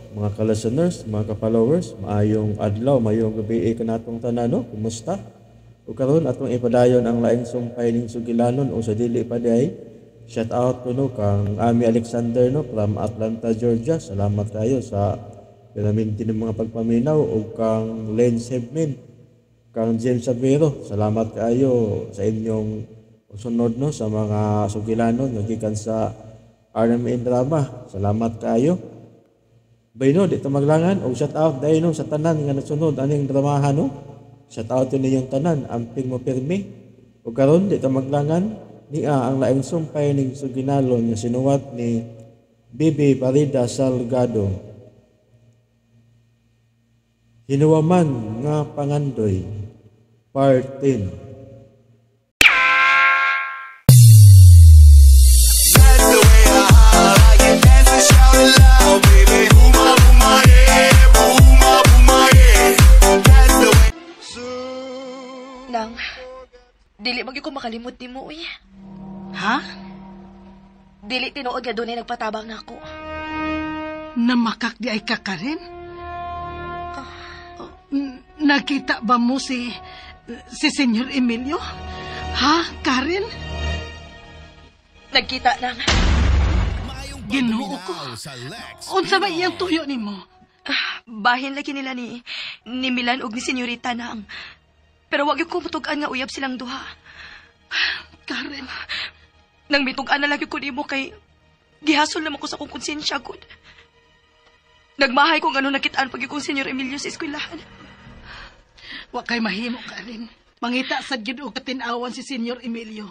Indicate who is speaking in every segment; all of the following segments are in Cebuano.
Speaker 1: Mga ka-listeners, mga ka-followers, maayong adlaw, maayong gabi kanatong tanan, no? Kumusta? Ug karon atong ipadayon ang laing sumpay ning sugilanon o sa dili pa diay. Shout out ko no kang Ami Alexander no from Atlanta, Georgia. Salamat kayo sa pinaminti ng mga pagpaminaw ug kang Len Sebmin, kang James Sabero. Salamat kayo sa inyong sunod no sa mga sugilanon nga gikan sa RMN Drama. Salamat kayo. Bayno, dito maglangan og shout out dahil no sa tanan nga nasunod aning dramahan no. Shout out ninyong tanan amping mo pirmi. Ug karon dito maglangan niya ang laing sumpay ning suginalon nga sinuwat ni Bibi Parida Salgado. Hinuwaman nga pangandoy, Part 10.
Speaker 2: Nang, dili magyud ko makalimot nimo uy.
Speaker 3: Ha?
Speaker 2: Dili tinuod nga dunay nagpatabang nako.
Speaker 3: Namakak di ay ka Karen? Nakita ba mo si Senyor Emilio? Ha, Karen?
Speaker 2: Nagkita nang.
Speaker 3: Ginoo ko. Unsa ba iyang tuyo nimo?
Speaker 2: Bahin lagi nila ni Milan ug ni Senyorita nang. Pero wag yung kumutug-an nga uyab silang duha.
Speaker 3: Karen.
Speaker 2: Nang mitug-an na lagi ko nimo kay gihasol naman ko sa akong konsensya, good. Nagmahay ko nga nakitaan pag ikong Senyor Emilio sa eskwelahan.
Speaker 3: Wa kay mahimo, Karen. Mangita sad gyud og katin-awan si Senyor Emilio.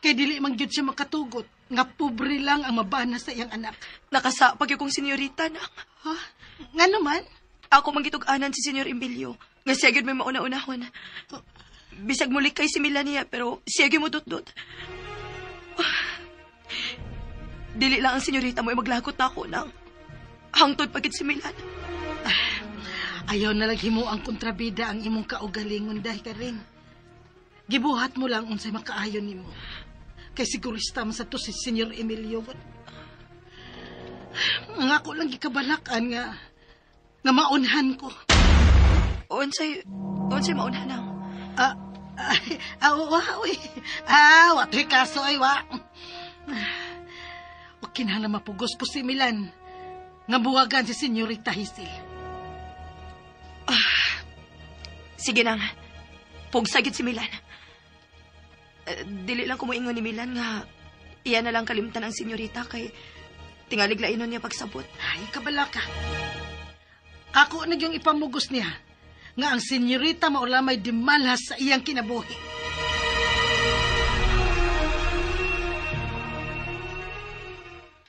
Speaker 3: Kay dili man gyud siya makatugot nga pobre lang ang mabana sa iyang anak.
Speaker 2: Nakasa pag ikong senyorita na.
Speaker 3: Ha? Nga naman?
Speaker 2: Ako manggitug-anan si Senyor Emilio. Nga siya gyud may mauna-unahon. Bisag muli kay si Melania, pero siya gyud mo dot-dot. Dili lang ang senyorita mo ay maglagot na ako nang hangtod pagid si Milan.
Speaker 3: Ayaw na lang himo ang kontrabida ang imong kaugalingon dahil ka rin. Gibuhat mo lang unsay makaayon nimo. Kay sigurista man sa to si Senyor Emilio. Ang ako lang gikabalakan nga maunhan ko.
Speaker 2: Unsay maunhan ang?
Speaker 3: Wa to'y kaso ay wa. O kinahanglan mapugos ko si Milan nga buwagan si Senyorita Hazel.
Speaker 2: Sige nang, pugsagit si Milan. Dili lang kumuingon ni Milan nga iya na lang kalimtan ang senyorita kay tingalig lainon niya pagsabot.
Speaker 3: Ay, kabala ka. Ako na yung ipamugos niya nga ang senyorita maulamay di malas sa iyang kinabuhi.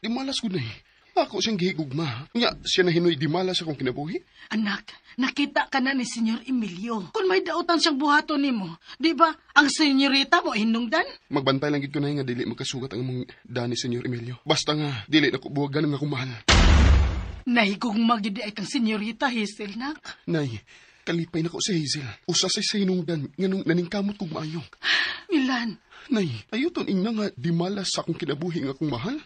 Speaker 4: Di malas ko na eh. Ako siyang gihigugma. Nga, siya na hinoy di malas akong kinabuhi.
Speaker 3: Anak, nakita ka na ni Senyor Emilio. Kung may dautan siyang buhaton nimo, di ba ang senyorita mo hinungdan?
Speaker 4: Magbantay lang gid ko na nga dili magkasugat ang imong dani, Senyor Emilio. Basta nga, dili na ko buwagan nga akong mahal.
Speaker 3: Nahigugma gid ay kang senyorita Hazel, nak.
Speaker 4: Nay, kalipay na ko si Hazel. Usa sa hinungdan nga nung naningkamot kog maayo.
Speaker 3: Milan.
Speaker 4: Nay, ayo ton ingna nga di malas sa akong kinabuhi nga akong mahal.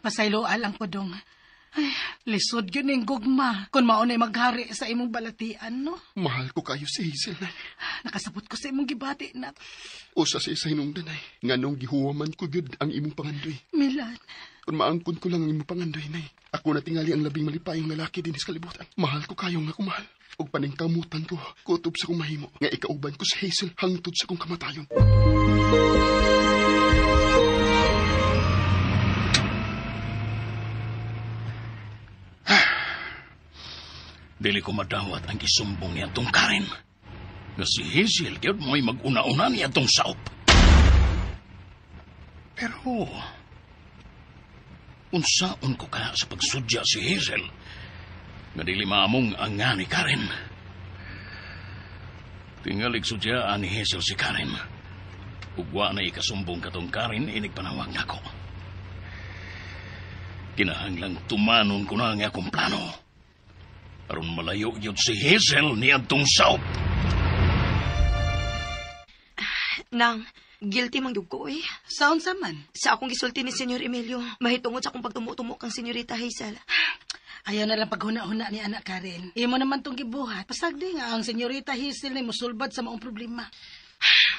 Speaker 3: Pasayloa lang ko dong. Ay, lisod yun yung gugma kung maunay maghari sa imong balatian, no?
Speaker 4: Mahal ko kayo si Hazel, nay.
Speaker 3: Nakasabot ko sa imong gibati, nak.
Speaker 4: Usa sa isa hinungdan, nay. Nga nung gihuwaman ko gyud ang imong pangandoy.
Speaker 3: Milan.
Speaker 4: Kung maangkon ko lang ang imong pangandoy, nay. Ako na tingali ang labing malipayong lalaki din sa kalibutan. Mahal ko kayo nga kumahal. Ug paningkamutan ko, kutob sa kong mahimo. Nga ikauban ko si Hazel hangtod sa kong kamatayon.
Speaker 5: Dili ko madawat ang gisumbong niya tong Karen. Nga si Hazel, gyud mo'y mag-una-una niya tong saop. Pero, unsaon ko ka sa pagsudya si Hazel, nga dili maamong ang nga ni Karen. Tingalig sudyaan ni Hazel si Karen. Ugwa na ikasumbong katong Karen, inigpanawag nako. Kinahanglang tumanon ko na ang akong plano. Aron malayo yun si Hazel ni adtong saop.
Speaker 2: Nang, guilty mang gyud ko eh.
Speaker 3: Sa unsa man?
Speaker 2: Sa akong gisulti ni Senyor Emilio, mahitungod sa akong pagtumutumo kang Senyorita Hazel.
Speaker 3: Ayaw na lang paghuna-huna ni anak Karen. Imo naman tong gibuhat. Pasagdi nga ang senyorita Hazel na musulbad sa maong problema.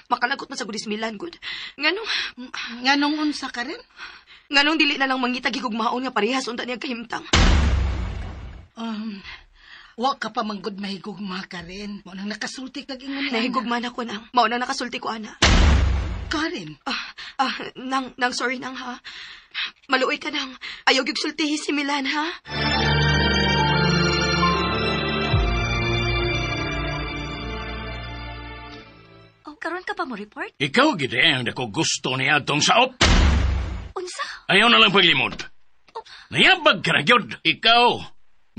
Speaker 2: Makalagot man sa gudis Milan, good. Nganong?
Speaker 3: Nganong unsa, Karen?
Speaker 2: Nganong dili na lang mangita gigugmaon nga parehas unta niya kahimtang.
Speaker 3: Wa ka pa manggod mahigugma, Karen. Mao nang nakasulti kag ingon ni ana.
Speaker 2: Nahigugma na ko nang. Mao nang nakasulti ko, ana.
Speaker 3: Karen?
Speaker 2: Nang sorry nang ha. Maluoy ka nang. Ayaw gyud sultihi si Milan, ha?
Speaker 6: Oh, karon ka pa mo report?
Speaker 5: Ikaw gid ang dako gusto niya atong saop.
Speaker 6: Unsa?
Speaker 5: Ayaw na lang paglimod.
Speaker 6: Oh.
Speaker 5: Nayabag ka na gyud. Ikaw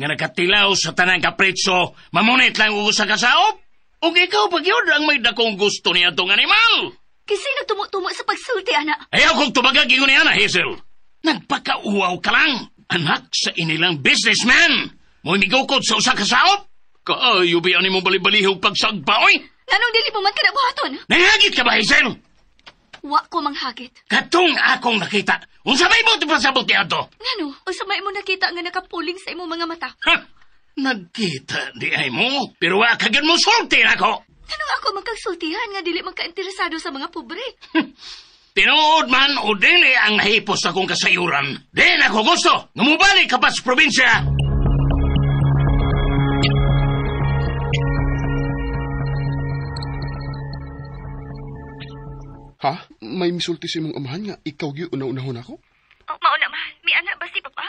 Speaker 5: nga nakatilaw sa tanang kapritso, mamunit lang og usa ka saop. Ug ikaw pa gyud ang may dakong gusto niya atong animal.
Speaker 6: Kasi nagtumo-tumo sa pagsulti, ana.
Speaker 5: Ayaw kong tubagag ingon niya na, Hazel. Nagpakauaw ka lang. Anak sa inilang businessman. Mo'y migukod sa usa ka saop. Kaayo ba yan mo bali-balihog pagsagpa, oy?
Speaker 6: Nganong dili mo man ka nabuhaton?
Speaker 5: Nangagit ka ba, Hazel?
Speaker 6: Wa ko manghagit.
Speaker 5: Katong akong nakita. Unsa may mo pasabot niya to?
Speaker 6: Ngano? Unsa may mo nakita nga nakapuling sa imong mga mata?
Speaker 5: Ha? Nagkita di ay mo, pero wa ka gyud mo sulti nako.
Speaker 6: Nganong ako magkagsultihan nga dili magkainteresado sa mga pobre?
Speaker 5: Tinuod man o dili ang nahipos akong kasayuran. Di na ko gusto. Ngumubalik ka pa sa probinsya.
Speaker 4: Ha? May misulti sa imong amahan nga ikaw gyud una-unahon ako?
Speaker 6: Oh, mauna man. May anak ba si Papa?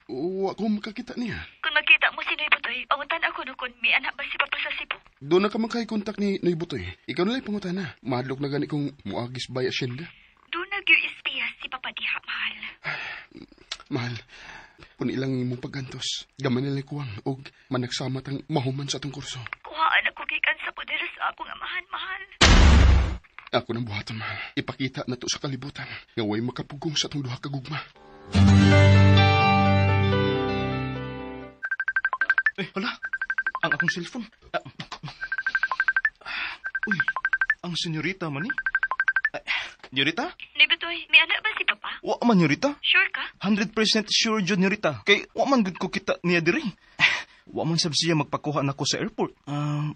Speaker 4: Wa ko makakita niya.
Speaker 6: Kung makita mo si Noy Butoy, pangutan ako no kung may anak ba si Papa sa Cebu.
Speaker 4: Doon na ka magkay-kontak ni Noy Butoy. Ikaw na lang pangutan na. Mahadlok na gani kung muagis by asyenda.
Speaker 6: Doon na gyud ispiya si Papa diha, mahal.
Speaker 4: Mahal, puni lang imong paggantos. Gamay nila kuwang og managsama tang mahuman sa atong kurso.
Speaker 6: Kuhaan ako gikan sa poder sa akong amahan, mahal.
Speaker 4: Ako nang buhaton, mahal. Ipakita na to sa kalibutan nga way makapugong sa atong duha ka gugma.
Speaker 7: Eh, hala. Ang akong cellphone. Uy, ang senyorita man ni. Nyorita?
Speaker 6: Noy Butoy, may anak ba si Papa?
Speaker 7: Wa man, nyorita.
Speaker 6: Sure ka?
Speaker 7: 100% sure jud, nyorita. Kay wa man gud ko kita niya diri. Wa man sab siya magpakuha nako sa airport.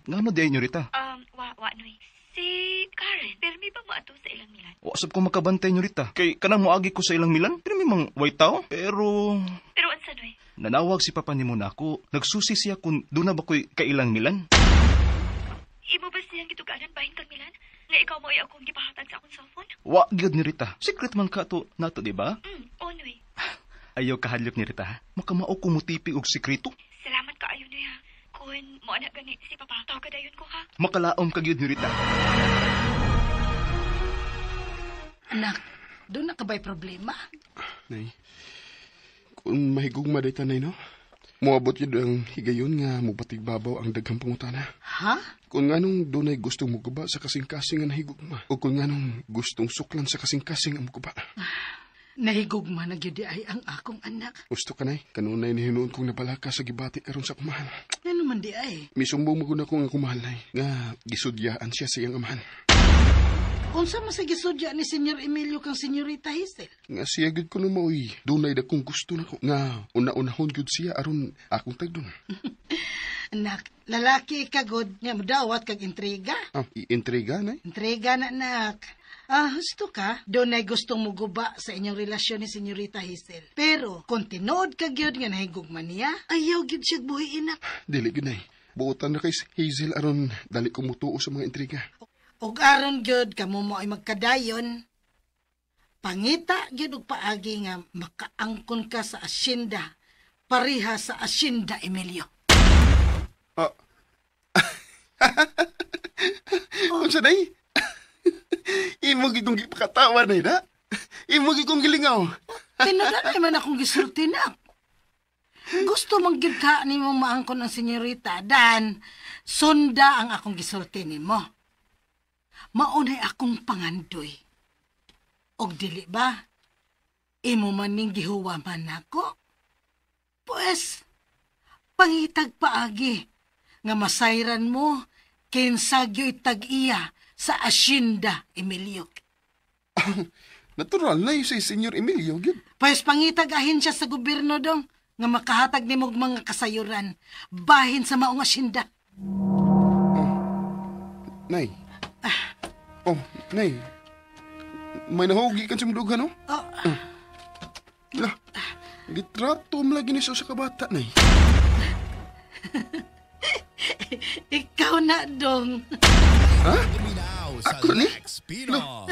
Speaker 7: Ngano di ay, nyorita?
Speaker 6: Wa Noy. Si Karen, pirmi ba mo ato sa ilang Milan?
Speaker 7: Wa sab ko makabantay, nyorita. Kay kanang moagi ko sa ilang Milan, pirmi mang way tao. Pero
Speaker 6: unsa, Noy?
Speaker 7: Nanawag si Papa nimo nako. Nagsusi siya kung doon na ba ko'y kailang Milan.
Speaker 6: Imo ba siyang gituganan bahin kang Milan? Nga ikaw mo ay akong gipahatag sa akong cellphone?
Speaker 7: Wa gyud ni Rita. Secret man ka to nato, di ba?
Speaker 6: Oh, Noy.
Speaker 7: Ayaw kahadlok ni Rita, ha? Makamao ko mutipi og sekreto.
Speaker 6: Salamat kaayo, Noy, ha. Kung mo anak gani si Papa, tawag ka dayon ko, ha?
Speaker 7: Makalaom ka gyud ni Rita.
Speaker 3: Anak, doon na ka ba'y problema?
Speaker 4: Nay, kung mahigugma day tanay, no? Moabot yun ang higayon nga mubatig-babaw ang daghang pangutana.
Speaker 3: Ha?
Speaker 4: Kung nganong dunay gustong muguba sa kasing-kasing nga nahigugma, o kung nganong gustong suklan sa kasing-kasing ang muguba.
Speaker 3: Nahigugma na gyud ay ang akong anak.
Speaker 4: Gusto ka, nay. Kanunay ni hinuon kong nabalaka sa gibati karon sa kumahal.
Speaker 3: Ano man di ay?
Speaker 4: Misumbong maguna ko nga kumahal, nay. Nga gisudyaan siya sa iyang amahan.
Speaker 3: Unsa man sa gisudya ni Senyor Emilio kang Senyorita Hazel?
Speaker 4: Nga siya gyud kuno maoy dunay dakong gusto nako. Nga una-unahon gyud siya aron akong tagdon.
Speaker 3: Anak, lalaki ka god nga modawat kag intriga.
Speaker 4: Ah, intriga nay?
Speaker 3: Intriga na, anak. Ah, husto ka. Dunay gustong muguba sa inyong relasyon ni Senyorita Hazel. Pero kung tinuod ka gyud nga nahigugma niya, ayaw gyud siya buhi, anak.
Speaker 4: Dili gyud nay. Buotan na kay Hazel aron dali ko mutuo sa mga intriga.
Speaker 3: Og aron gyud kamo mo ay magkadayon. Pangita gyud og paagi nga makaangkon ka sa asyenda, pareha sa asyenda Emilio.
Speaker 4: Ah. Unsa day? Imo gyud kong gipakatawa nay da. Imo gyud kong gilingaw.
Speaker 3: Tinuod man akong gisulti na. Gusto man gyud ka nimo maangkon ang senyorita dan sunda ang akong gisulti nimo. Maunay akong pangandoy. Og dili ba? Imo man ning gihuwa man nako. Pues, pangitag paagi nga masayran mo kinsa gyo'y tag-iya sa asyenda Emilio.
Speaker 4: Natural na si Senyor Emilio gyud.
Speaker 3: Pues pangitag ahensya sa gobyerno dong. Nga makahatag nimo og mga kasayuran bahin sa maong asyenda.
Speaker 4: Oh. Nay. Oh, nay. May nahugi kan sa mudughan, no?
Speaker 3: Oh.
Speaker 4: Lah, gitrato mo lagi ni sa kabata, nay.
Speaker 3: Ikaw na, dong.
Speaker 4: Ha? Ako ni?
Speaker 8: Pino.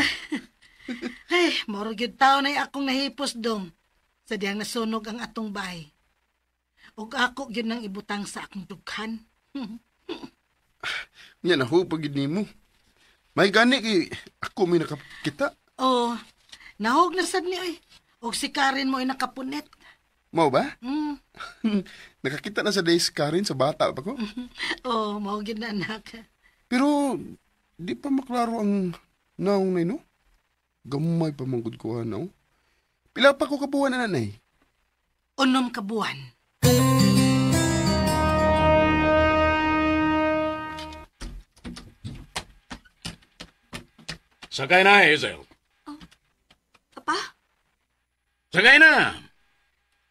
Speaker 3: Ay, moro gyud taon ay akong nahipos, dong. Sa diyang nasunog ang atong bahay. Ug ako gyud nang ibutang sa akong dughan.
Speaker 4: Nya nahupag gyud nimo. May gani kay ako may nakakita.
Speaker 3: Oh, nahog na sad ni oy. Og si Karen mo ay nakapunit.
Speaker 4: Mao ba?
Speaker 3: Mm.
Speaker 4: Nakakita na sa days Karen sa bata pa ko.
Speaker 3: Oh, mao gyud na anak.
Speaker 4: Pero di pa maklaro ang naong nay, no? Gamay pa manggod ko ano. Pila pa ko kabuwan na nanay?
Speaker 3: 6 ka buwan.
Speaker 5: Sakay na, Hazel.
Speaker 6: Oh, Papa?
Speaker 5: Sakay na!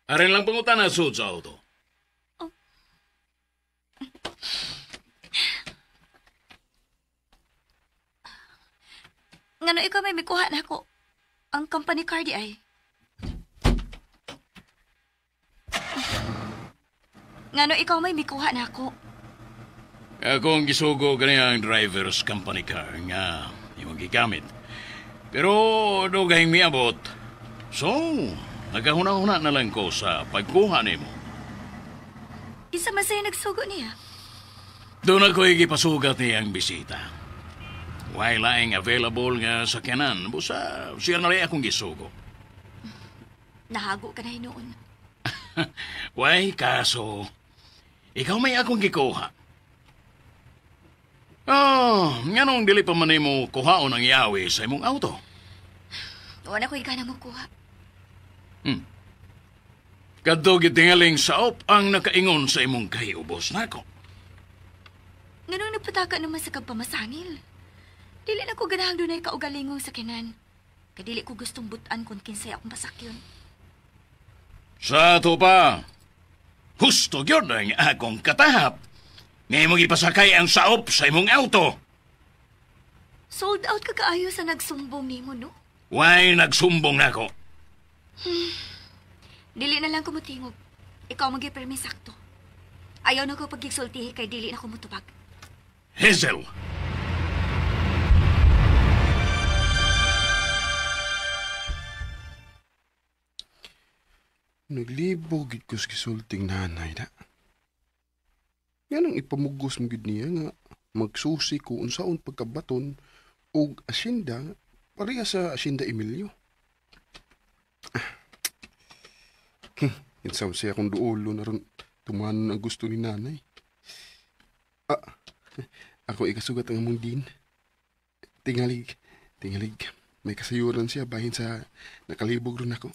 Speaker 5: Arin lang pangutan na sud sa auto.
Speaker 6: Oh. Ngano ikaw may mikuha na ako. Ang company car di ay. Ngano ikaw may mikuha na ako.
Speaker 5: Ako ang gisugo kaniya ang driver's company car nga imong gigamit. Pero dugay miabot. So, nagahuna-huna na lang ko sa pagkuha nimo.
Speaker 6: Isa man sa'yo nagsugo niya.
Speaker 5: Doon ako gipasugat niya ang bisita. Way laing available nga sakyanan, busa siya na rin akong gisugo.
Speaker 6: Nahago ka na hinuon.
Speaker 5: Way, kaso, ikaw may akong gikuha. Oh, nganong dili pa man nimo kuhaon ang yawi sa imong auto?
Speaker 6: Wala ko igana mo kuha.
Speaker 5: Kadto gitingaling saop ang nakaingon sa imong kahiubos nako.
Speaker 6: Nganong nagpataka naman sa kagpamasangil? Dili na ko ganahang dunay kaugalingong sakyanan. Kadili ko gustong butan kung kinsay akong pasakyon.
Speaker 5: Sa ato pa, husto gyud ang akong katahap. Nga imong ipasakay ang saop sa imong auto.
Speaker 6: Sold out ka kaayo sa nagsumbong nimo, no?
Speaker 5: Way nagsumbong nako.
Speaker 6: Dili na lang ko mutingog. Ikaw magipirmi sakto. Ayaw na ko pagigsultihi kay dili na ko mutubag.
Speaker 5: Hazel!
Speaker 4: Naglibog gid ko sa gisulting nanay na. Nganong ipamugos mo gid niya nga magsusi ko unsaon pagkabaton og asyenda pareha sa asyenda Emilio. Insaw siya akong duolo na ron tumanon ang gusto ni nanay. Ah, ako ikasugat ang among din. Tingalig, tingalig. May kasayuran siya bahin sa nakalibog ron ako.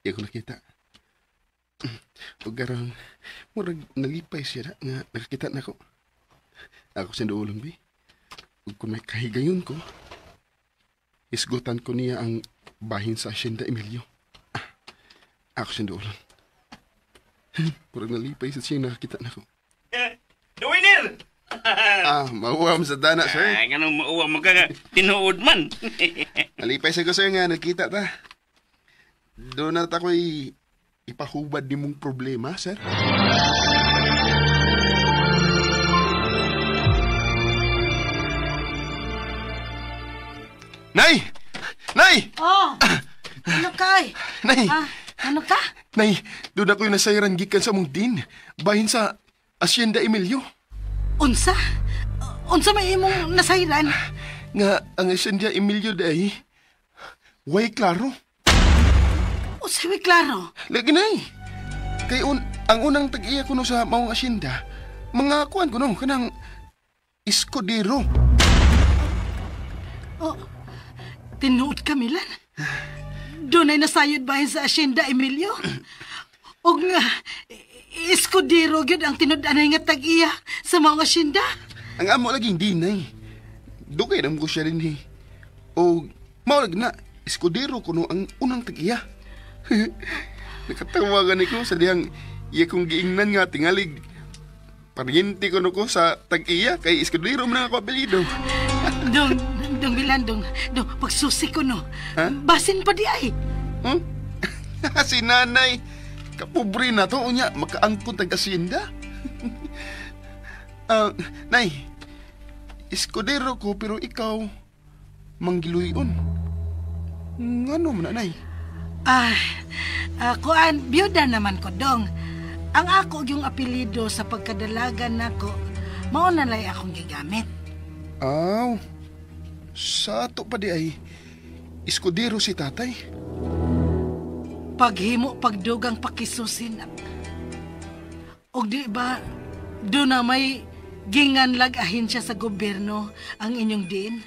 Speaker 4: Iya ko nakita. Ug karon murag nalipay siya na nga nakakita na ako. Ako sa duolon bi. Ug kung may kahigayon ko, isgutan ko niya ang bahin sa Hacienda Emilio. Ako sa duolon. Murag nalipay sa siya nakakita na ako.
Speaker 9: The winner!
Speaker 4: Mauwam sa dana, sir.
Speaker 9: Ay, ganun mauwam mo ka tinuod man.
Speaker 4: Nalipay sa ko, sir, nga nakita ta. Doon na ako'y ipahubad ni mong problema, sir. Nay! Nay!
Speaker 3: Oh, ano ka ay?
Speaker 4: Nay!
Speaker 3: Ah, ano ka?
Speaker 4: Nay, doon ako'y nasayran gikan sa mong din. Bahin sa Hacienda Emilio.
Speaker 3: Unsa? Unsa may imong nasayran?
Speaker 4: Nga, ang Hacienda Emilio day, way klaro.
Speaker 3: Unsa may klaro?
Speaker 4: Lagi, nay. Kay ang unang tag-iya ko no sa maong asyenda, mga kuan ko no, kanang escudero.
Speaker 3: Oh, tinuod ka, Milan. Doon ay nasayod bahin sa Hacienda Emilio. Og nga, escudero gyud ang tinud-anay nga tag-iya sa maong asyenda.
Speaker 4: Ang amo laging di, nay. Dugay na mo ko siya rin, eh. O, mao lagi na, escudero ko no ang unang tag-iya. Nakatawa gani ko sa dihang iya kong giingnan nga tingalig. Paryente ko no ko sa tag-iya kay Escudero man ang ako apelyido.
Speaker 3: Dong, dong Milan, dong, dong, pagsusi ko no.
Speaker 4: Ha?
Speaker 3: Basin pa di ay.
Speaker 4: Huh? Si nanay, kapobre na to, unya, makaangkon tag-asyenda. Nay, Escudero ko pero ikaw, manggiluyon. Ngano man na, nay?
Speaker 3: Ah, kuan, biyuda naman ko, dong. Ang ako yung apelyido sa pagkadalagan nako, mao na lay akong gigamit.
Speaker 4: Aw, sa ato pa di ay, Escudero si tatay.
Speaker 3: Paghimo pagdugang pakisusin. Og di ba, doon na may ginganlag ahensya sa gobyerno ang inyong diin?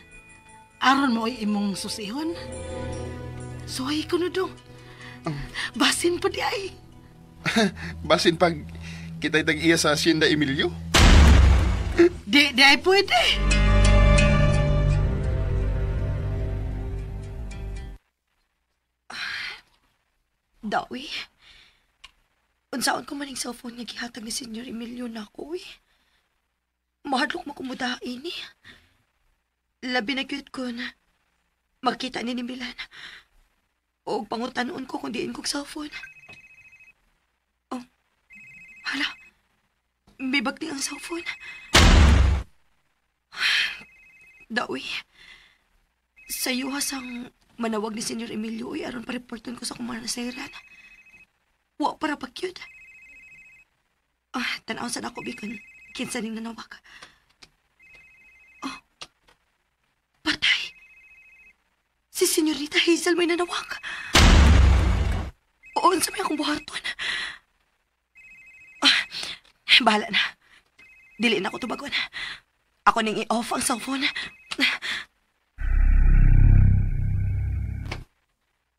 Speaker 3: Aron mo ay imong susihon? Suhay ko na dong. Basin pa di ay.
Speaker 4: Basin pag kita'y tag-iya sa Hacienda Emilio.
Speaker 3: Di ay pwede.
Speaker 2: Dawi. Unsaon ko maning cellphone nga gihatag ni Senyor Emilio nako, uy. Mahadlok makumudain ni. Labi na cute ko na magkita ni Milan. O pangutanon ko kung diin kong cellphone. Oh, hala. May bagting ang cellphone. Dawi. Sa sang manawag ni Senyor Emilio, uy, aron pa-reporton ko sa kumana sa Iran. Wa para pa cute. Ah, tanaw sa nako bikon. Kinsa ning nanawag. Oh, patay. Si Senyorita Hazel may nanawag. Oo, unsa may akong buhaton. Ah, bahala na. Dili na ako tubagon. Ako ning i-off ang cellphone.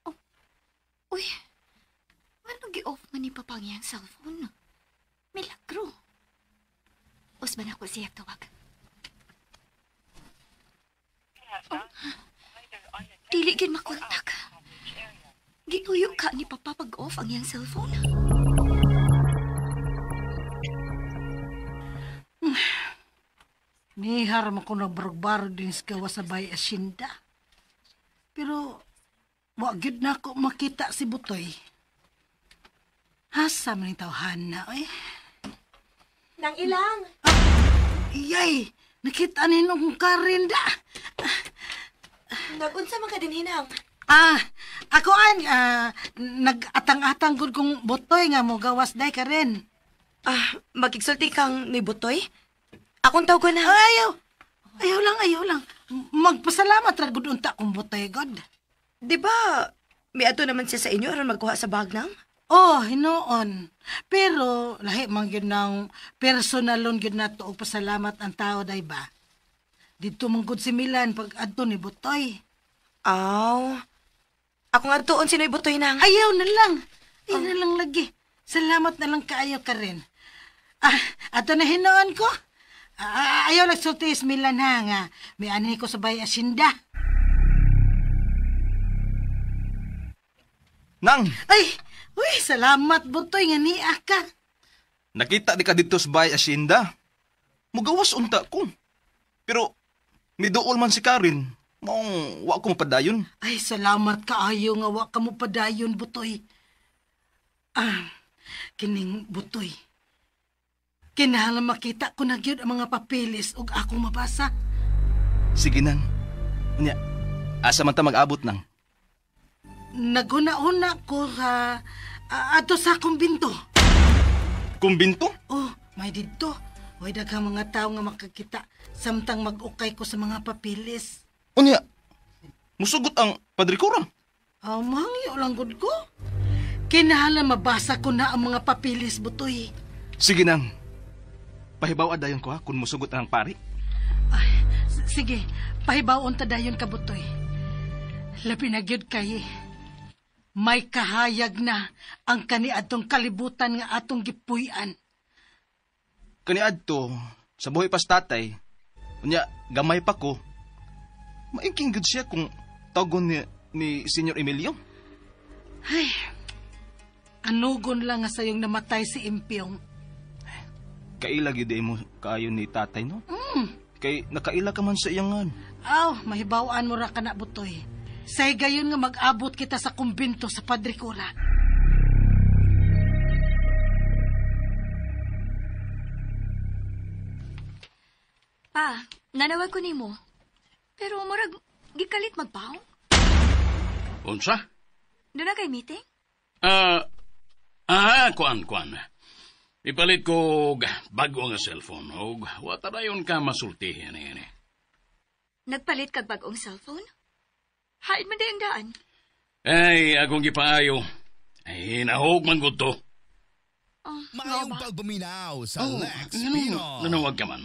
Speaker 6: Oh. Uy, ano gi-off man ni Papang iyang cellphone? Milagro. Usban ako siya tawag. Oh, dili gid makontak. Gituyo ka ni Papa pag-off ang iyang cellphone.
Speaker 3: Nihar mo ko nagbarog-barog din sa gawa sa bay asyenda. Pero, wa gyud na ako makita si Butoy. Hasa man yung tawhan na, eh.
Speaker 2: Nang ilang?
Speaker 3: Iyay! Nakita ni nung karinda.
Speaker 2: Nagunsa man ka din hinang?
Speaker 3: Ah, ako an, nag-atang-atang gud kong Butoy nga mo gawas day ka rin.
Speaker 2: Ah, magigsulti kang ni Butoy? Akong tawag na.
Speaker 3: Ayaw! Ayaw lang, ayaw lang. Magpasalamat ra gud unta kong Butoy, God.
Speaker 2: Di ba, may ato naman siya sa inyo aron magkuha sa bag nang?
Speaker 3: Oh, hinoon. Pero lahi man gyud nang personalon gyud nato og pasalamat ang tao day ba. Didto man gud si Milan pag adto ni Butoy.
Speaker 2: Aw. Ako nga tuon sino'y Butoy nang.
Speaker 3: Ayaw na lang. Ayaw na lang lagi. Salamat na lang kaayo ka rin. Ah, ato na hinoon ko. Ah, ayaw nagsulti si Milan ha nga. May anhi ko sa bay asyenda.
Speaker 7: Nang!
Speaker 3: Ay, uy, salamat Butoy nga niya ka.
Speaker 7: Nakita di ka dito sa bay asyenda. Mugawas unta ko. Pero miduol man si Karen. Maong wa ko mapadayon.
Speaker 3: Ay, salamat kaayo nga wa ka mo padayon, Butoy. Ah, kining Butoy. Kinahanglan makita ko na gyud ang mga papeles ug akong mabasa.
Speaker 7: Sige nang. Unya, asa man ta mag-abot nang?
Speaker 3: Naghuna-huna ko sa ato sa kumbinto.
Speaker 7: Kumbinto?
Speaker 3: Oh, may didto. Way daghang mga tawo nga makakita samtang mag-ukay ko sa mga papeles.
Speaker 7: Unya, musugot ang Padre Cura.
Speaker 3: Ah, mangyo lang gud ko. Kinahanglan mabasa ko na ang mga papeles, Butoy.
Speaker 7: Sige nang. Pahibaw dayon ko ha kung musugot ang pari.
Speaker 3: Ay, sige, pahibawon ta dayon ka, Butoy. Labi na gyud kay may kahayag na ang kaniadtong kalibutan nga atong gipuy-an.
Speaker 7: Kaniadto sa buhi pas tatay, unya gamay pa ko. Maingking gud siya kung tawgon ni Senyor Emilio.
Speaker 3: Ay, Anugon lang nga sayong namatay si Impyong.
Speaker 7: Kaila gyud mo kaayo ni tatay, no? Kay nakaila ka man sa iyangan.
Speaker 3: Aw, mahibawaan mo ra ka na, Butoy. Say gayon nga mag-abot kita sa kumbinto sa Padre Cura.
Speaker 6: Pa, nanawag ko nimo. Pero murag gikalit magpaong.
Speaker 5: Unsa?
Speaker 6: Doon na kay meeting?
Speaker 5: Kuan. Ipalit ko og bago nga cellphone og wa ta dayon ka masulti ani.
Speaker 6: Nagpalit kag bag-ong cellphone? Hain man di ang daan.
Speaker 5: Ay, akong gipaayo. Ay, nahog man gud to.
Speaker 6: Oh,
Speaker 8: Maayong pagpaminaw sa Lex Pino.
Speaker 5: Nanawag ka man.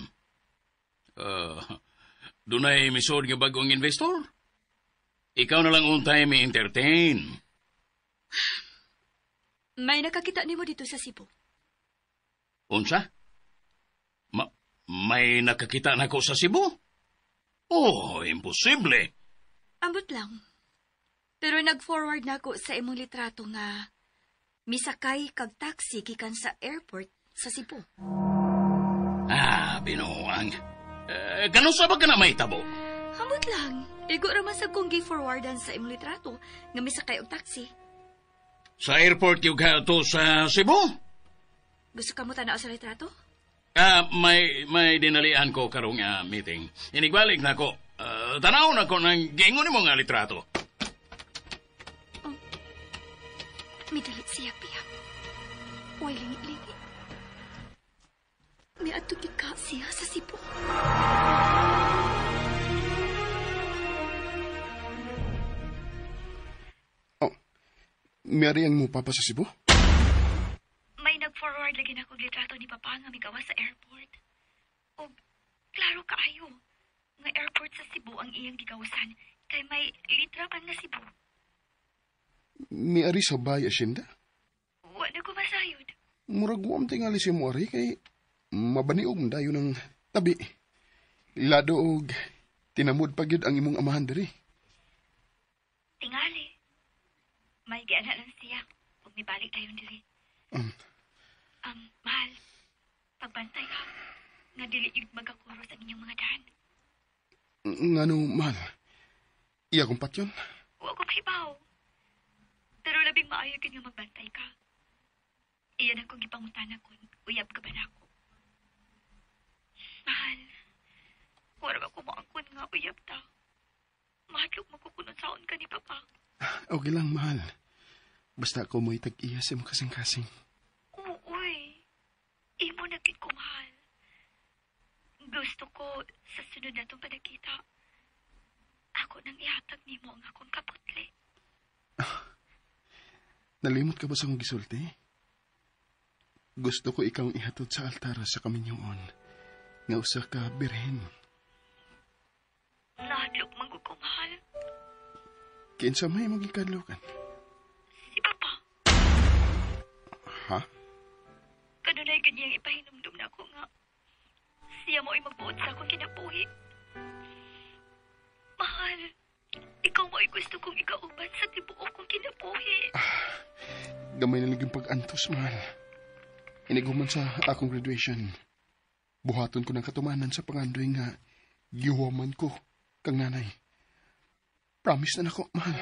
Speaker 5: Dunay misod nga bagong investor? Ikaw na lang untay may entertain.
Speaker 6: May nakakita nimo dito sa Cebu.
Speaker 5: Unsa? May nakakita na ko sa Cebu? Oh, imposible.
Speaker 6: Ambot lang. Pero nag-forward na ako sa imong litrato nga misakay kag taxi gikan sa airport sa Cebu.
Speaker 5: Ah, binuang. Ganun sa ba ka na may tabo?
Speaker 6: Ambot lang. Igo ra man sa kong gi-forwardan sa imong litrato nga misakay og taxi.
Speaker 5: Sa airport yung ka to sa Cebu?
Speaker 6: Gusto ka mo tanaw sa litrato?
Speaker 5: May dinalian ko karong meeting. Inigbalik na ko. Tanaw na ko ng giingon nimo nga litrato.
Speaker 6: Oh, midali siya piyak. Way lingi-lingi. May adto ka siya sa Cebu.
Speaker 4: Oh, may ang mo papa sa Cebu?
Speaker 6: May nag-forward lagi na kog litrato ni Papa nga migawas sa airport. Og klaro kaayo nga airport sa Cebu ang iyang gigawasan kay may litra pa nga Cebu.
Speaker 4: Miari sa bay asyenda?
Speaker 6: Wa na ko masayod.
Speaker 4: Murag wa man tingali si mo ari kay mabaniog dayon ng tabi. Lado og tinamod pa gyud ang imong amahan diri.
Speaker 6: Tingali. May giana lang siya ug mibalik dayon diri. Mahal, pagbantay ha, nga dili yun magakuros ang inyong mga daan.
Speaker 4: Ngano, mahal? Iya kong patyon.
Speaker 6: Wa ko kahibaw. Pero labing maayo gyud nga magbantay ka. Iyan akong gipangutana kon uyab ka ba nako. Mahal, wala ba ko moangkon nga uyab ta? Mahadlok magkukunon saon ka ni Papa.
Speaker 4: Okay lang, mahal. Basta ako mo'y tag-iya sa imong kasing-kasing.
Speaker 6: Uy, imo na gid ko, mahal. Gusto ko sa sunod na itong panagkita. Ako nang ihatag nimo ang akong kaputli.
Speaker 4: Nalimot ka ba sa akong gisulti? Gusto ko ikaw ang ihatod sa altar sa kaminyoon. Nga usa ka birhen.
Speaker 6: Nahadlok man ko, mahal.
Speaker 4: Kinsa may magikadlokan?
Speaker 6: Si Papa.
Speaker 4: Ha?
Speaker 6: Kanunay ganyang ipahinumdum na ako nga siya mo ay magbuot sa akong kinabuhi. Mahal, ikaw mo ay gusto kong ikauban sa tibuok kong kinabuhi.
Speaker 4: Gamay na lang yung pag-antos, mahal. Iniguman sa akong graduation. Buhaton ko ng katumanan sa pangandoy nga gihuwaman ko kang nanay. Promise na nako, mahal.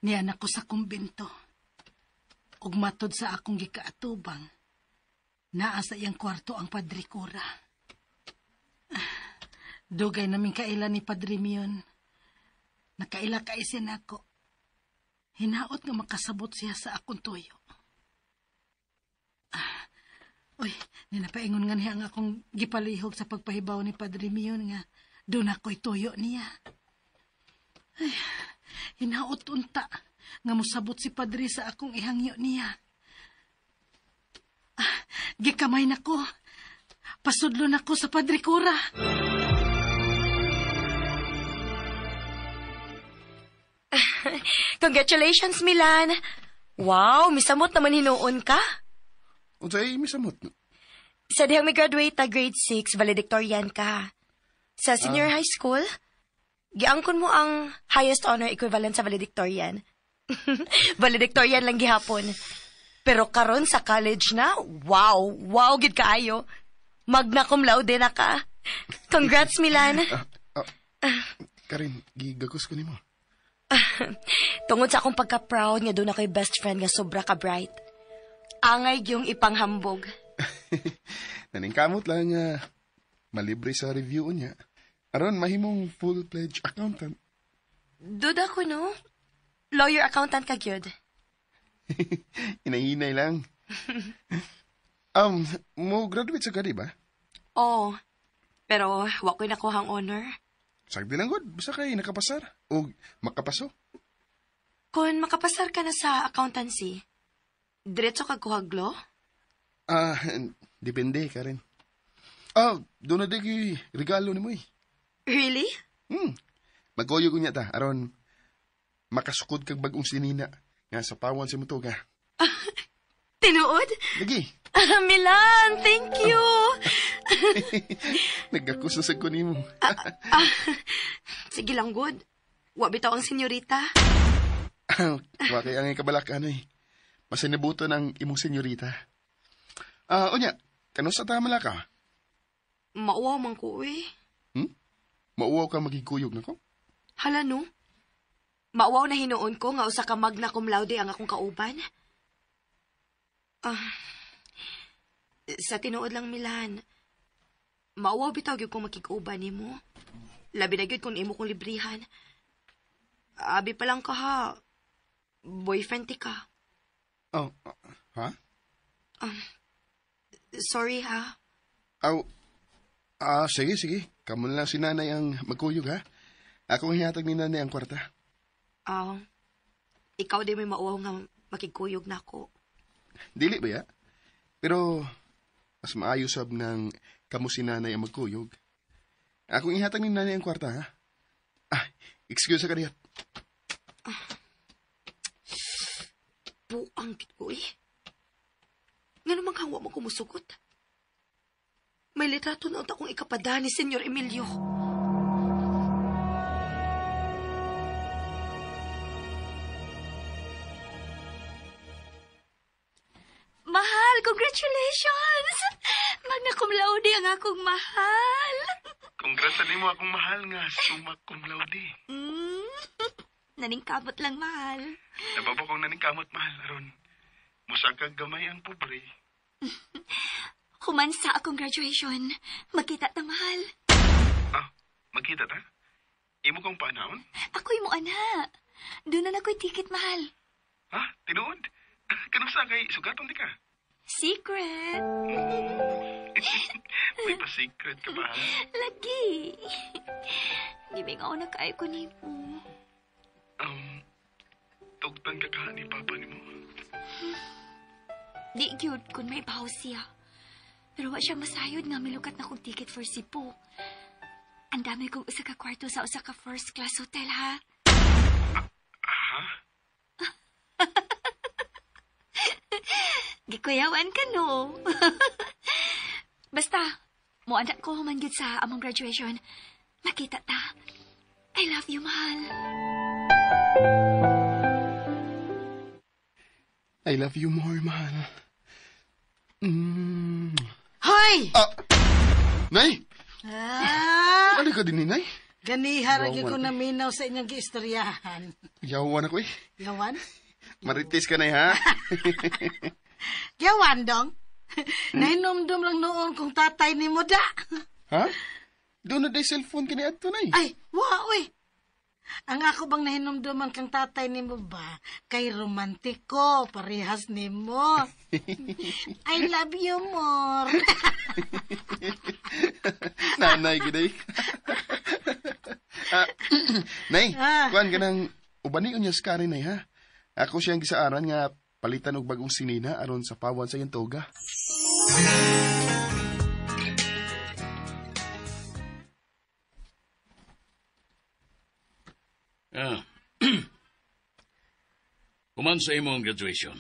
Speaker 3: Niyan ako sa kumbinto. Ug matod sa akong gikaatubang, naa sa iyang kwarto ang Padre Cura. Dugay naming kaila ni Padre Mion. Nakaila ka siya nako. Hinaot nga makasabot siya sa akong tuyo. Uy, ninapaingon nga niya ang akong gipalihog sa pagpahibaw ni Padre Mion nga doon ako'y tuyo niya. Ay, hinaot unta nga mosabot si Padre sa akong ihangyo niya. Gikamay na ko. Pasudlo na ko sa Padre Cura.
Speaker 2: Congratulations, Milan. Wow, misamot naman hinuon ka.
Speaker 4: Unsay misamot?
Speaker 2: Sa dihang mi graduate ta grade 6, valedictorian ka. Sa senior high school, giangkon mo ang highest honor equivalent sa valedictorian. Valedictorian lang gihapon. Pero karon sa college na, wow, wow gid kaayo. Magna cum laude na ka. Congrats, Milan.
Speaker 4: Karen, gigagos ko nimo.
Speaker 2: Tungod sa akong pagka-proud nga doon ako'y best friend nga sobra ka bright. Angay gyung ipanghambog.
Speaker 4: Naningkamot lang nga malibre sa review niya. Aron mahimong full-fledged accountant.
Speaker 2: Duda ko, no? Lawyer accountant ka gyud.
Speaker 4: Hinahinay lang. Mo graduate sa ka, di ba?
Speaker 2: Oo. Pero wa ko'y nakuha ang honor.
Speaker 4: Sagdi lang gud, basta kay nakapasar o makapaso.
Speaker 2: Kung makapasar ka na sa accountancy, diretso ka kuhag law?
Speaker 4: Depende, Karen. Doon na di regalo ni mo eh.
Speaker 2: Really?
Speaker 4: Magkoyo ko niya ta, aron makasukod kag bagong sinina nga sa pawan si mutuga.
Speaker 2: Tinuod?
Speaker 4: Lagi.
Speaker 2: Milan, thank you.
Speaker 4: Nagkakus na sa ko nimo.
Speaker 2: Sige lang, good. Wa bitaw ang senyorita.
Speaker 4: Wa kay ang kabalakan eh. Masinibutan ang imong senyorita. Unya, kanusa ta malaka?
Speaker 2: Mauwaw man ko eh.
Speaker 4: Mauwaw ka magigkuyog nako?
Speaker 2: Hala no. Mauwaw na hinuon ko nga usa ka magna cum laude ang akong kauban. Sa tinuod lang, Milan. Mauwaw bitaw gyud kung makig-uban nimo. Labi na gyud kung imo kong librihan. Abi pa lang ka ha. Boyfriend ti ka.
Speaker 4: Oh, ha?
Speaker 2: Sorry ha.
Speaker 4: Aw, sige, sige. Kamo na lang si nanay ang magkuyog ha. Ako ang hihatag ni nanay ang kwarta.
Speaker 2: Ikaw di may mauwaw nga makigkuyog na ako.
Speaker 4: Dili ba ya? Pero, mas maayo sab ng kamo si nanay ang magkuyog. Akong ihatag ni nanay ang kwarta, ha? Excuse ka dihat.
Speaker 2: Buang gid ko eh. Nga naman hawa mo kumusugot. May litrato na unta kong ikapada ni Senyor Emilio.
Speaker 6: Mahal, congratulations! Magna cum laude ang akong mahal.
Speaker 4: Congrats sa nimo akong mahal nga summa cum laude.
Speaker 6: Naningkamot lang, mahal.
Speaker 4: Nababa kong naningkamot, mahal, aron. Musakag gamay ang pobre.
Speaker 6: Human sa akong graduation. Magkita ta, mahal.
Speaker 4: Magkita ta? Imo kong panahon?
Speaker 6: Ako'y mo, ana. Doon na ako'y ticket, mahal.
Speaker 4: Ha? Tinuod? Kanusa kay sugaton di ka?
Speaker 6: Secret.
Speaker 4: May pa-secret ka ba?
Speaker 6: Lagi. Gibing ako na kayo ko nimo.
Speaker 4: Tugtan ka ka ni Papa nimo.
Speaker 6: Di gyud kun may bahaw siya. Pero wa siya masayod nga milukat na kong ticket for Cebu. Ang dami kong usa ka kwarto sa usa ka first class hotel, ha?
Speaker 4: Ha?
Speaker 6: Gikuyawan ka, no? Basta, muanak ko human gyud sa among graduation. Makita ta. I love you, mahal.
Speaker 4: I love you more, mahal. Mm.
Speaker 3: Hoy!
Speaker 4: Nay! Ano ka din ni Nay?
Speaker 3: Ganiha ra gyud ko naminaw sa inyong giistoryahan.
Speaker 4: Yawan ako eh.
Speaker 3: Yawan?
Speaker 4: Marites ka, Nay, ha?
Speaker 3: Yawan, dong? Nahinomdom lang noon kung tatay ni mo da.
Speaker 4: Ha? Doon na day cellphone kini adto, Nay.
Speaker 3: Ay, wa, uy. Ang ako bang nahinomduman kang tatay ni mo ba? Kay romantiko, parehas ni mo. I love you more.
Speaker 4: Nanay, giday. Nay, kuan ka ng ubani unya sa Karen, Nay, ha? Ako siyang gisaaran nga palitan og bagong sinina aron sa pawan sa iyang toga.
Speaker 5: Human sa imong graduation,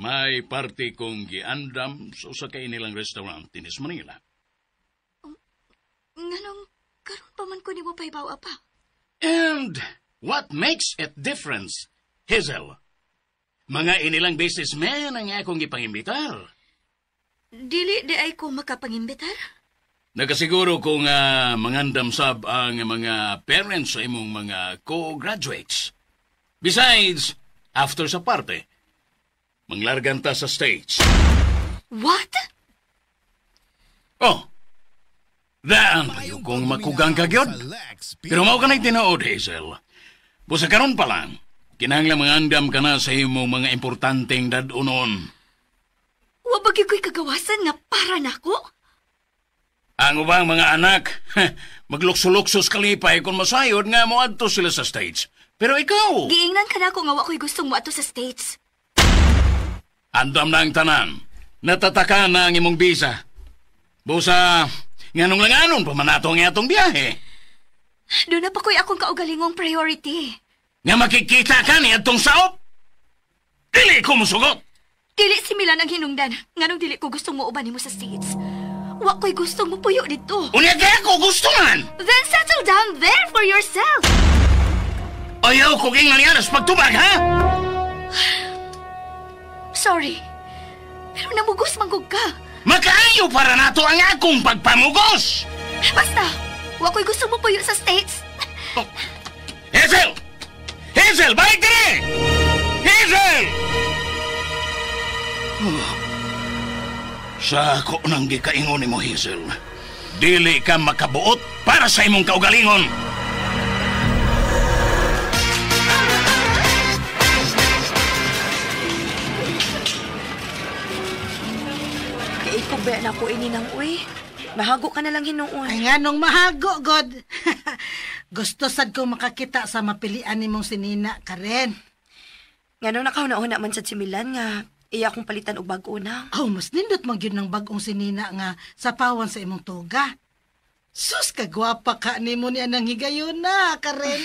Speaker 5: may party kong giandam sa usa ka inilang restaurant dinis Manila.
Speaker 6: Nganong karon pa man ko nimo pahibaw pa.
Speaker 5: And what makes it difference, Hazel? Mga inilang businessmen ang akong gipangimbitar.
Speaker 6: Dili di ay ko makapangimbitar?
Speaker 5: Nakasiguro kung mangandam sab ang mga parents sa imong mga co-graduates. Besides, after sa parte, manglargan ta sa States.
Speaker 6: What?
Speaker 5: Oh, daan pa yun kung makugang ka gyud. Pero mao ka na'y tinuod, Hazel. Busa karon pa lang, kinahanglan mangandam ka na sa imong mga importanteng dad-unon.
Speaker 6: Wa ba gyud ko'y kagawasan nga para nako?
Speaker 5: Ang ubang mga anak, maglukso-luksos kalipay kung masayod nga moadto sila sa States. Pero ikaw,
Speaker 6: Giingnan ka nako nga wa ko'y gustong moadto sa States.
Speaker 5: Andam na ang tanan. Natataka na ang imong visa. Busa, nganong langanon pa man nato ang atong biyahe.
Speaker 6: Doon na pa ko'y akong kaugalingong priority.
Speaker 5: Nga makikita ka ni atong saop. Dili ko musugot.
Speaker 6: Dili si Milan ang hinungdan. Nganong dili ko gustong muuban nimo sa States. Wa ko'y gustong mupuyo dito.
Speaker 5: Unya kaya ko gusto man.
Speaker 6: Then settle down there for yourself.
Speaker 5: Ayaw ko king nangyari sa pagtubag, ha?
Speaker 6: Sorry. Pero namugos manggug ka.
Speaker 5: Makaayo para nato ang akong pagpamugos.
Speaker 6: Basta, wa ko'y gusto mupuyo sa States.
Speaker 5: Oh. Hazel! Hazel, balik diri! Hazel! Oh. Sa ako nang gikaingon nimo, Hazel. Dili ka makabuot para sa imong kaugalingon.
Speaker 2: Kay ko ba na ko ini nang uy. Mahago ka na lang hinuon.
Speaker 3: Ay nga nung mahago, God. Gusto sad ko makakita sa mapilian nimong sinina, Karen.
Speaker 2: Nganong nakahuna-huna man sad si Milan nga iya akong palitan og bag-o na.
Speaker 3: Oh, mas nindot man gyud ng bag-ong sinina nga sapawan sa imong toga. Sus, kagwapa ka nimo niya nang higayon na, Karen.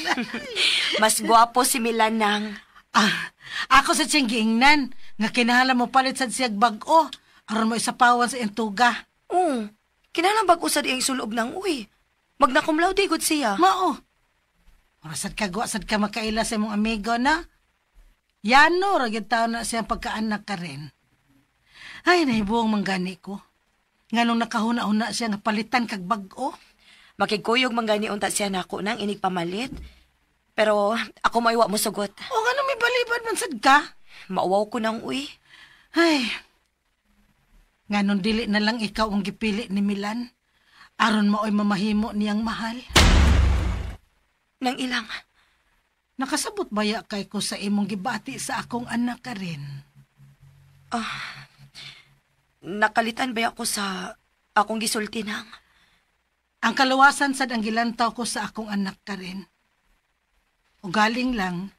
Speaker 2: Mas gwapo si Milan nang.
Speaker 3: Ah, ako sa siyang giingnan nga kinahanglan mo palit sad siyag bag-o aron mo isapawan sa iyang toga.
Speaker 2: Oo, kinahanglan bag-o sad iyang sulob nang uy. Magnakumlaw di gud siya.
Speaker 3: Mao. Ora sad ka gwa sad ka makaila sa imong amigo na. Yano ra gyud taon na siyang pagkaanak ka rin. Ay, nahibuong manggani ko. Nganong nakahuna-huna siya nga palitan kag bag-o.
Speaker 2: Makigkuyog manggani unta siya nako nang inig pamalit. Pero ako maiwa mo sugot.
Speaker 3: O ngano may balibad man sad ka?
Speaker 2: Mauwaw ko nang uy.
Speaker 3: Ay. Nganong dili na lang ikaw ang gipili ni Milan. Aron maoy mamahimo niyang mahal.
Speaker 2: Nang ilang.
Speaker 3: Nakasabot baya kay ko sa imong gibati sa akong anak ka rin.
Speaker 2: Ah, nakalitan baya ko sa akong gisulti nang.
Speaker 3: Ang kaluwasan sad ang gilantaw ko sa akong anak ka rin. O galing lang,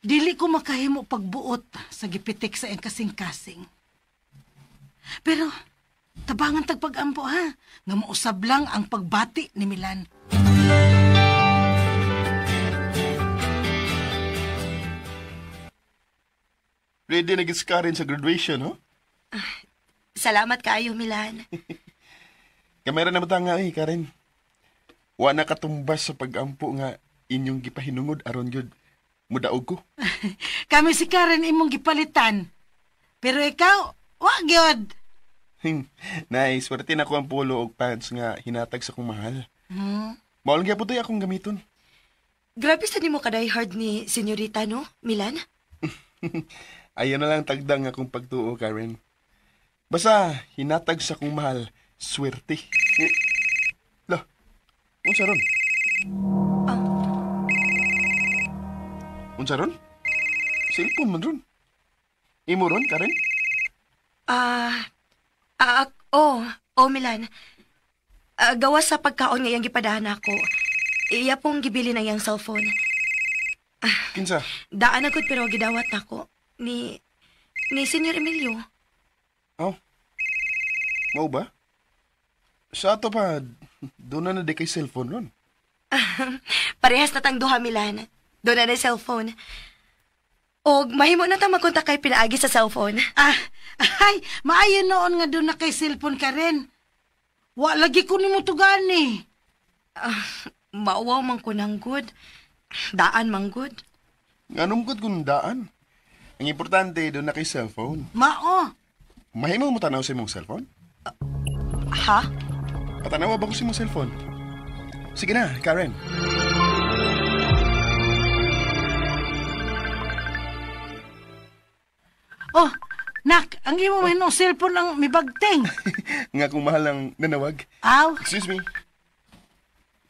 Speaker 3: dili ko makahimo pagbuot sa gipitik sa iyang kasing-kasing. Pero tabangan tagpag-ampo ha, nga mausab lang ang pagbati ni Milan.
Speaker 4: Ready na gid si Karen sa graduation, ho?
Speaker 2: Salamat kaayo, Milan.
Speaker 4: Kamera na bata nga eh, Karen. Wa na katumbas sa pag-ampo nga inyong gipahinungod aron gyud mudaog ko.
Speaker 3: Kami si Karen imong gipalitan. Pero ikaw, wa gyud.
Speaker 4: Nice, swerte na ko ang polo og pants nga hinatag sa kong mahal.
Speaker 3: Hmm?
Speaker 4: Mao lang gyapon to'y akong gamiton.
Speaker 2: Grabe sa nimo ka hard ni Senyorita, no, Milan?
Speaker 4: Ayaw na lang tagdang akong pagtuo, Karen. Basta, hinatag sa kong mahal, swerte. Eh, lah, unsa ron? Unsa ron? Cellphone man ron. Imo ron, Karen?
Speaker 2: Oh, Milan. Gawa sa pagkaon nga iyang gipadahan ako. Iya pong gibili na iyang cellphone.
Speaker 4: Kinsa?
Speaker 2: Daan agad pero gidawat nako ni Senyor Emilio.
Speaker 4: Oh. Mao ba? Sa ato pa, doon na di kay cellphone ron.
Speaker 2: Parehas na tang duha, Milan. Doon na cellphone. Og mahimo na tang magkontak kay pinaagi sa cellphone.
Speaker 3: Ah, ay, maayo noon nga doon na kay cellphone ka rin. Wa lagi ko nimo tugani.
Speaker 2: Mauwaw man ko nang good. Daan man good.
Speaker 4: Nganong gud kung daan? Ang importante doon na kay cellphone.
Speaker 3: Mao.
Speaker 4: Mahimo mo tanaw sa imong cellphone?
Speaker 2: Ha?
Speaker 4: Patanawa ba ko sa imong cellphone? Sige na, Karen.
Speaker 3: Oh, nak, ang imo man ng cellphone ang mibagting.
Speaker 4: Nga kung mahal ang nanawag.
Speaker 3: Aw.
Speaker 4: Excuse me.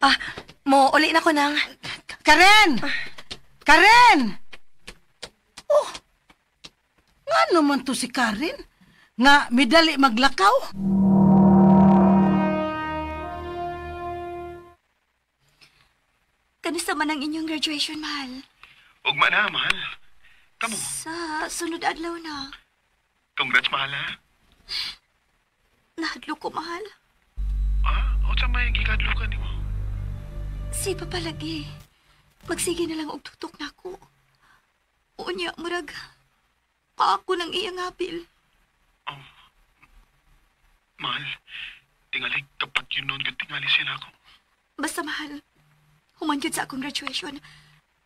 Speaker 2: Ah, mo uli na ko nang.
Speaker 3: Karen! Karen! Oh, nga naman to si Karen? Nga midali maglakaw?
Speaker 6: Kanusta man ang inyong graduation, mahal?
Speaker 4: Ugma na, mahal. Kamo.
Speaker 6: Sa sunod adlaw na.
Speaker 4: Congrats, mahal ha.
Speaker 6: Nahadlok ko, mahal.
Speaker 4: Ah, unsa may gikadlukan nimo?
Speaker 6: Si Papa lagi. Magsige na lang og tutok nako. Unya, murag, paako ng iyang apil.
Speaker 4: Oh. Mahal, tingali kapag yun noon yun tingali siya nako.
Speaker 6: Basta mahal, human yun sa akong graduation.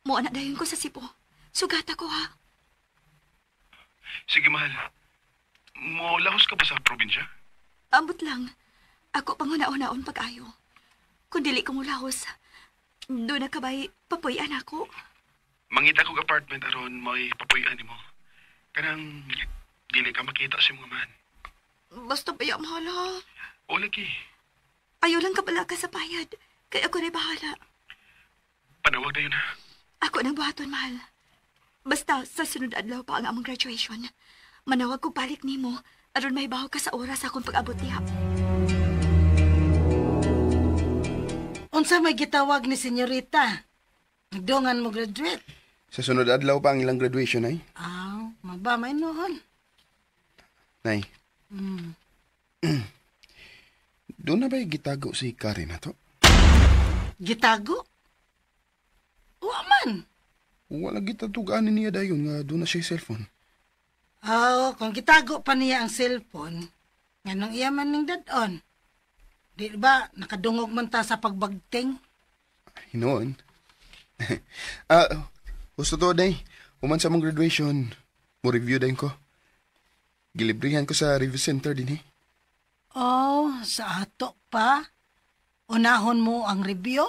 Speaker 6: Mo anak dayon ko sa Cebu. Sugata ko ha.
Speaker 4: Sige, mahal. Mo lahos ka ba sa probinsya?
Speaker 6: Ambot lang. Ako panguna-unaon pag-ayo. Kung dili ko mulahos, doon na kabay papuy-an ako.
Speaker 4: Mangita kog apartment aron may papuy-an nimo. Kanang dili ka makita sa imong man.
Speaker 6: Basta baya, mahal ha.
Speaker 4: O lagi,
Speaker 6: Ayaw lang kabala ka sa bayad. Kaya ako na'y bahala.
Speaker 4: panawag na yun ha.
Speaker 6: Ako nang buhaton, mahal. Basta sa sunod adlaw pa ang among graduation. Manawag ko balik nimo aron mahibaw ka sa oras akong pag-abot diha.
Speaker 3: Unsa may gitawag ni senyorita? Nagdungan mo graduate.
Speaker 4: Sa sunod adlaw pa ang ilang graduation ay.
Speaker 3: Aw, maba may noon.
Speaker 4: Nay. Doon na ba'y gitago si Karen na to?
Speaker 3: Gitago? Wa man.
Speaker 4: Wala gitatugaan niya dayon nga doon na siya cellphone.
Speaker 3: Aw, kung gitago pa niya ang cellphone, nganong iya man ning dad-on. Di ba, nakadungog man ta sa pagbagting?
Speaker 4: Hinoon. Gusto to, day. Human sa mong graduation, mo review din ko. Gilibrihan ko sa review center din eh.
Speaker 3: Oh, sa ato pa. Unahon mo ang review.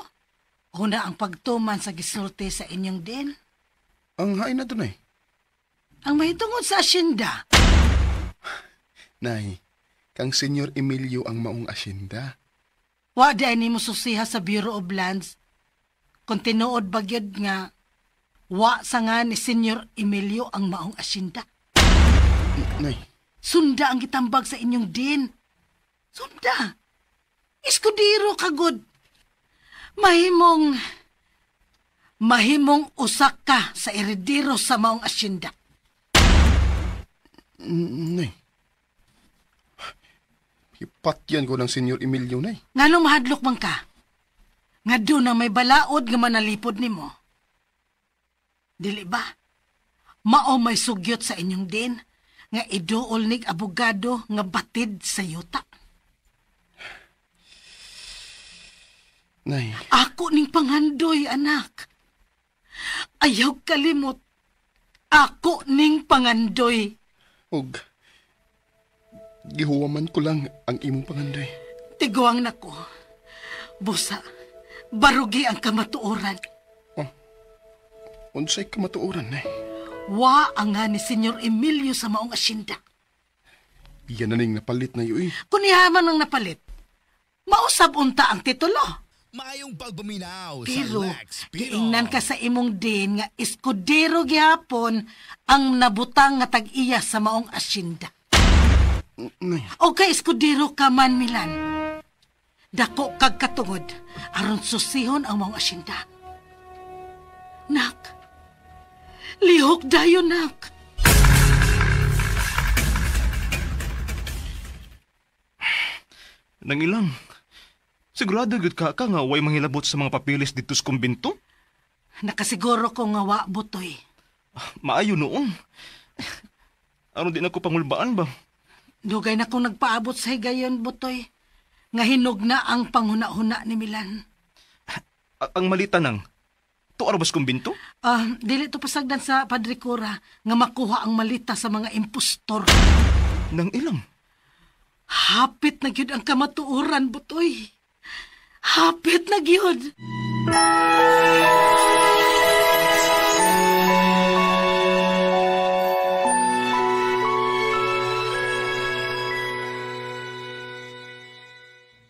Speaker 3: Una ang pagtuman sa gisulti sa inyong din.
Speaker 4: Ang hain na to, nay.
Speaker 3: Ang mahitungod sa asyenda.
Speaker 4: Nay, kang Senyor Emilio ang maong asyenda.
Speaker 3: Wa di ay nimo susiha sa Bureau of Lands. Kung tinuod ba gyud nga wa sa nga ni Senyor Emilio ang maong asyenda.
Speaker 4: Nay.
Speaker 3: Sunda ang gitambag sa inyong din. Sunda. Eskudero kagod. Mahimong usak ka sa eredero sa maong asyenda.
Speaker 4: Nay. Ipatyan ko ng Senyor Emilio, nay.
Speaker 3: Nganong mahadlok man ka? Nga doon na may balaod nga manalipod nimo. Dili ba? Mao may sugyot sa inyong din nga iduol nig abogado nga batid sa yuta.
Speaker 4: Nay.
Speaker 3: Ako ning panghandoy, anak. Ayaw kalimot. Ako ning pangandoy.
Speaker 4: Og gihuwaman ko lang ang imong pangandoy.
Speaker 3: Tiguang nako. Busa, barugi ang kamatuoran.
Speaker 4: Oh, unsay kamatuoran, nay?
Speaker 3: Wa ang nga ni Senyor Emilio sa maong asyenda.
Speaker 4: Iyan na ning napalit na yun.
Speaker 3: Kung ihaman ang napalit, mausab unta ang titulo.
Speaker 8: Maayong pagpaminaw
Speaker 3: Pero,
Speaker 8: sa Lex Pino.
Speaker 3: giingnan ka sa imong din nga eskudero gihapon ang nabutang nga tag-iya sa maong asyenda. O kay eskudero ka man, Milan. Dako kag katungod aron susihon ang maong asyenda. Nak, lihok dayon, nak.
Speaker 7: Nangilang. Sigurado gyud ka nga way manghilabot sa mga papilis dito sa kumbinto?
Speaker 3: Nakasiguro ko nga wa, Butoy.
Speaker 7: Maayo noon. Aron di na ko pangulbaan ba?
Speaker 3: Dugay na kong nagpaabot sa higayon, Butoy. Nga hinog na ang panghuna-huna ni Milan.
Speaker 7: Ang malita nang, tuwa ra bas kumbinto?
Speaker 3: Ah, dili to pasagdan sa Padre Cora nga makuha ang malita sa mga impostor.
Speaker 7: Nang ilang?
Speaker 3: Hapit na gyud ang kamatuoran, Butoy. Hapit na gyud.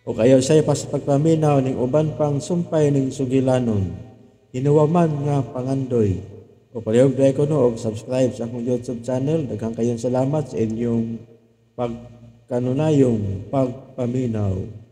Speaker 1: O kayo say pa sa pagpaminaw ning uban pang sumpay ning sugilanon. Hinuwaman nga pangandoy. O palihog dahil ko no, og subscribe sa akong YouTube channel. Daghang kayong salamat sa inyong pagkanunayong pagpaminaw.